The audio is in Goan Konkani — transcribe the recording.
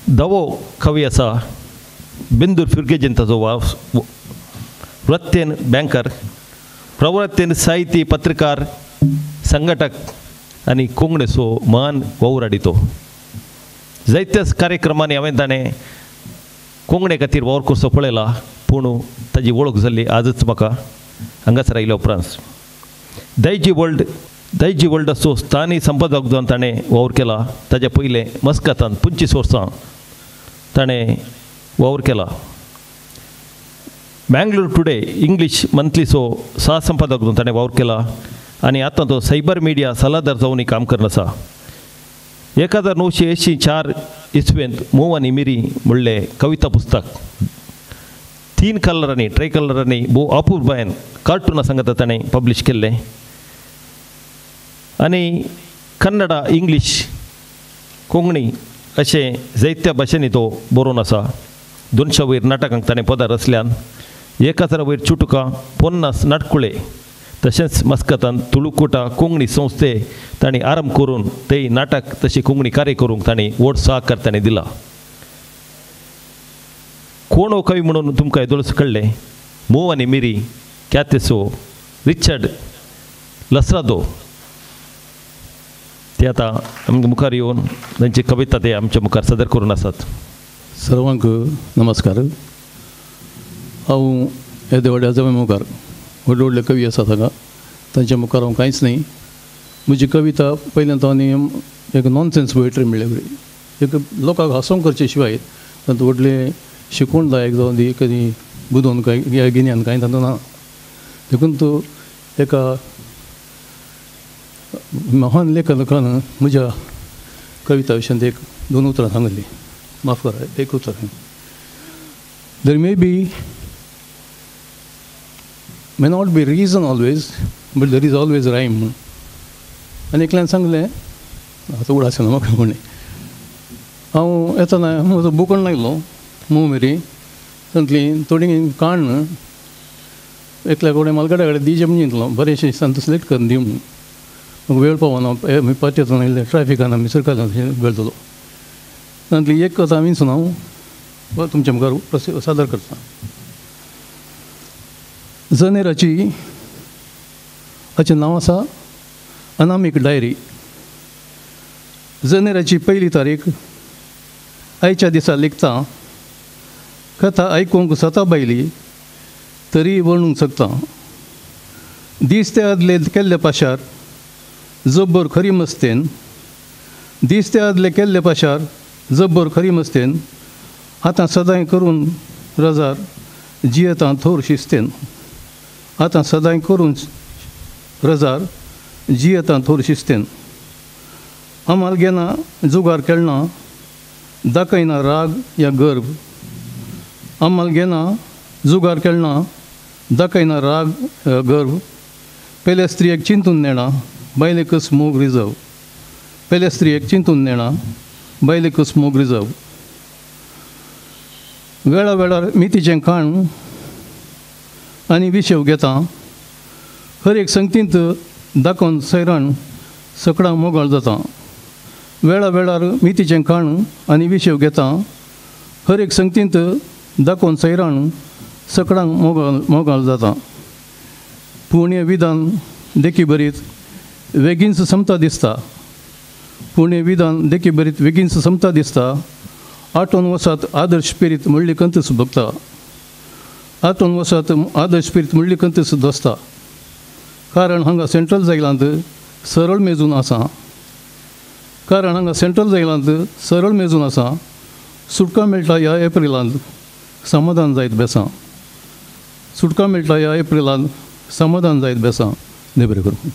धवो कवी आसा, बेंदूर फिर्गेजीन ताजो वास, वृत्तेन बँकर, प्रवृत्तेन साहित्य पत्रकार, संघटक आनी कोंकणीचो महान वावराडी तो. जायत्याच कार्यक्रमांनी हांवें ताणें कोंकणे खातीर वावर करचो पळयला, पूण ताजी वळख जाल्ली आजच म्हाका हांगासर आयल्या उपरांत. दायजी वर्ल्डाचो स्थानीय संपादक जावन ताणें वावर केला. ताज्या पयलें मस्कतान 25 वर्सां ताणें वावर केला. मँगलोर टुडे इंग्लीश मंथलीचो सहसंपादक जावन ताणें वावर केला आनी आतां तो सायबर मिडिया सल्लादार जावन काम करून आसा. 1984 इस्वेंत मोव आनी मिरी म्हणलें कविता पुस्तक 3 कलरांनी, ट्राय कलरांनी भोव अपुरबायेन कार्टुना सांगता ताणें पब्लिश केल्लें. आनी कन्नडा, इंग्लीश, कोंकणी अशें जायत्या भाशेंनी तो बरोवन आसा. 200 वयर नाटकांक ताणें पदां रचल्यान, 1000 वयर चुटुकां, 50 नाटकुळे, तशेंच मस्कतान तुळुकुटा कोंकणी संस्थे तांणी आरंभ करून ते नाटक तशें कोंकणी कार्य करूंक तांणी व्हड सहकार ताणें दिला. कोण हो कवी म्हणून तुमकां येदोळच कळ्ळें. मोव आनी मिरी ख्यातेचो रिचर्ड लसरादो ते आतां आमच्या मुखार येवन तांची कविता ते आमच्या मुखार सादर करून आसात. सर्वांक नमस्कार. हांव येदे व्हडल्या जमे मुखार व्हडले व्हडले कवी आसात हांगा, तांच्या मुखार हांव कांयच न्ही. म्हजी कविता पयल्यान तो आनी एक नॉनसेन्स पोएट्री म्हणल्यार एक लोकांक हांसोवंक करचे शिवाय तातूंत व्हडलें शिकवण दायक जावन दी कदी बुदोवन कांय गिन्यान कांय तातूंत ना. देखून तो एका महान लेखकान म्हज्या कविता विशयांत एक दोन उतरां सांगली, माफ करा एक उतर. There may be may not be reason always, but there is always rhyme. आनी एकल्यान सांगलें, आतां उडास ना म्हाका कोणी. हांव येतना म्हजो बुकण लागलो मोव मिरी, तातूंतली थोडी काण एकल्या कडेन मालगड्या कडेन दिवचें म्हूण चिंतलो, बरेंशें दिसता सिलेक्ट करून दी म्हणून. म्हाका वेळ पावना, परत येतना इल्लें ट्रॅफिकान आमी सरकारान वेळ जालो. तातूंतली एक कथा हांवें हांव तुमच्या मुखार सादर करता. जनेराची हाचें नांव आसा अनामीक डायरी. जनेराची पयली तारीख आयच्या दिसा लिखता, कथा आयकूंक सता बायली तरी वर्णूंक शकता. दीस ते आदले केल्ले पाशार जब्बर खरी मस्तेन, दीस ते आदले केल्ले पाशार जब्बर खरी मस्तेन, आतां सदांय करून रजार जियेतां थोर शिस्तेन, आतां सदांय करून रजार जियेतां थोर शिस्तेन. अमाल घेना जुगार खेळना, दाखयना राग या गर्व, अमाल घेना जुगार खेळना, दाखयना राग गर्व. पेल्या स्त्रियेक चिंतून नेणा, बायलेकच मोग रिजर्व, पेल्या स्त्रियेक चिंतून नेणा, बायलेकच मोग रिजर्व. वेळा वेळार मितीचें खाण आनी विशेव घेता, हर एक संगतींत दाखोवन सैराण सकडां मोगाळ जाता. वेळा वेळार मितीचें खाण आनी विशेव घेता, हर एक संगतींत दाखोवन सैराण सकडांक मोगाळ मोगाळ जाता. पूण हें विधान देखी बरीत वेगींच समता दिसता, पूण हें विधान देखी बरीत वेगींच समता दिसता. आठवण वसात आदर्श पिरीत म्हणली कंतच भोगता, आठवण वसात आदर्श पिरीत म्हणली कंतच दोसता. कारण हांगा सेंट्रल जायलांत सरळ मेजून आसा, कारण हांगा सेंट्रल जायलांत सरळ मेजून आसा. सुटका मेळटा ह्या एप्रिलांत समाधान जायत बेसां, सुटका मेळटा ह्या एप्रिलांत समाधान जायत बेसां. देव बरें करूं.